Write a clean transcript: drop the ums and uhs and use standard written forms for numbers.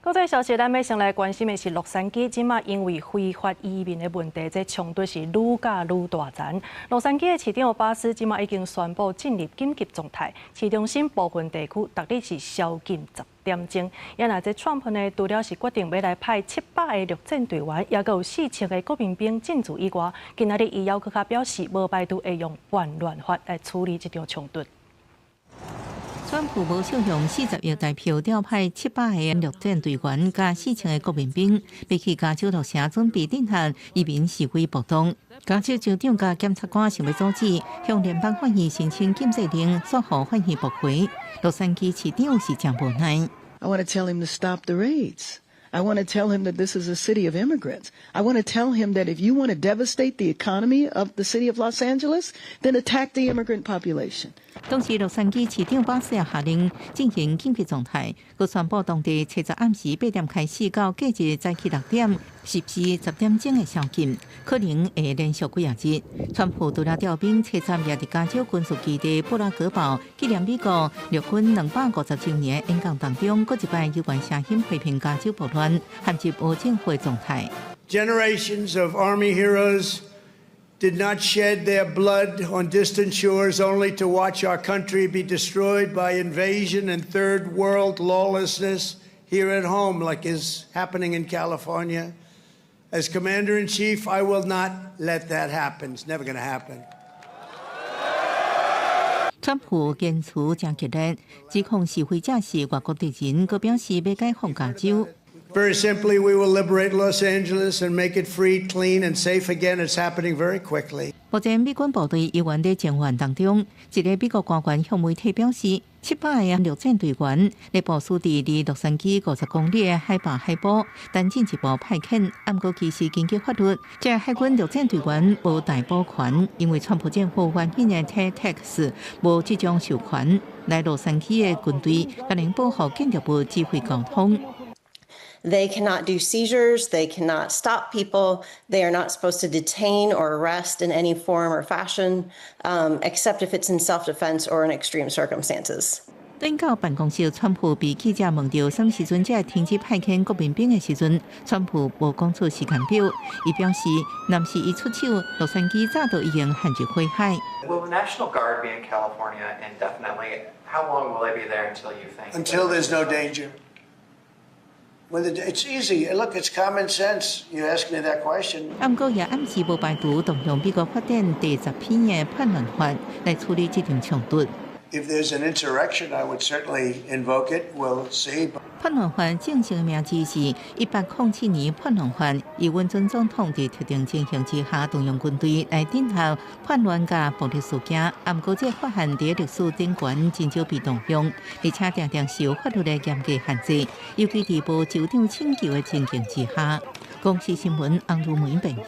國際消息，咱欲先來關心的是洛杉磯，這馬因為非法移民的問題，這衝突是愈攪愈大層。洛杉磯的市長巴斯這馬已經宣布進入緊急狀態，市中心部分地區逐日是宵禁10點鐘。也若這川普呢，除了是決定欲來派700个陸戰隊員，也閣有4000個國民兵進駐以外，今仔日伊猶閣較表示，無排除會用叛亂法來處理這場衝突。川普無少用40億台票調派700个陸戰隊員佮4000個國民兵，欲去加州洛城準備鎮壓移民示威暴動。加州州長佮檢察官想欲阻止，向聯邦法院申請禁制令，煞予法院駁回。洛杉磯市長是誠無奈。 I want to tell him to stop the raids. I want to tell him that this is a city of immigrants. I want to tell him that if you want to devastate the economy of the city of Los Angeles, then attack the immigrant population. 當時洛杉磯市長巴斯下令進行緊急狀態，閣宣布當地初十暗時8點開始到隔日早起6點實施10點鐘的宵禁，可能會連續幾仔日。川普除了調兵初十也佇加州軍事基地布拉格堡紀念美國陸軍250週年演講當中，閣一擺有關聲音批評加州暴亂，陷入無政府狀態。 Generations of Army heroes did not shed their blood on distant shores only to watch our country be destroyed by invasion and third world lawlessness here at home, like is happening in California. As Commander in Chief, I will not let that happen. It's never going to happen. 川普言辭誠激烈，指控示威者是外國敵人，閣表示欲解放加州。 Very simply, we will liberate Los Angeles and make it free, clean, and safe again. It's happening very quickly. 目前美軍部隊猶原佇前線當中，一个美國官員向媒體表示，700個陸戰隊員咧部署佇離洛杉磯50公里的海拔海埔，等進一步派遣。毋過其實根據法律，這个海軍陸戰隊員無逮捕權，因為川普政府援引的 TACTICS 無這種授權。來洛杉磯的軍隊可能保護建築物指揮溝通。 They cannot do seizures. They cannot stop people. They are not supposed to detain or arrest in any form or fashion, except if it's in self-defense or in extreme circumstances. 轉到辦公室，川普被記者問著啥物時陣才會停止派遣國民兵的時陣，川普無講出時間表。伊表示，若毋是伊出手，洛杉磯早就已經陷入火海。 Will the National Guard be in California indefinitely? How long will they be there until you think? Until there's no danger. It's easy. Look, it's common sense. You ask me that question. 毋過也暗示無排除動用美國法典第10篇的叛亂法來處理這場衝突。 If there's an insurrection, I would certainly invoke it. We'll see. 叛亂法正式的名字是1807年叛亂法，伊允准總統佇特定情形之下動用軍隊來鎮壓叛亂佮暴力事件。毋過這法案佇歷史頂懸真少被動用，而且定定受法律的嚴格限制，尤其佇無州長請求的情形之下。公視新聞翁如梅編。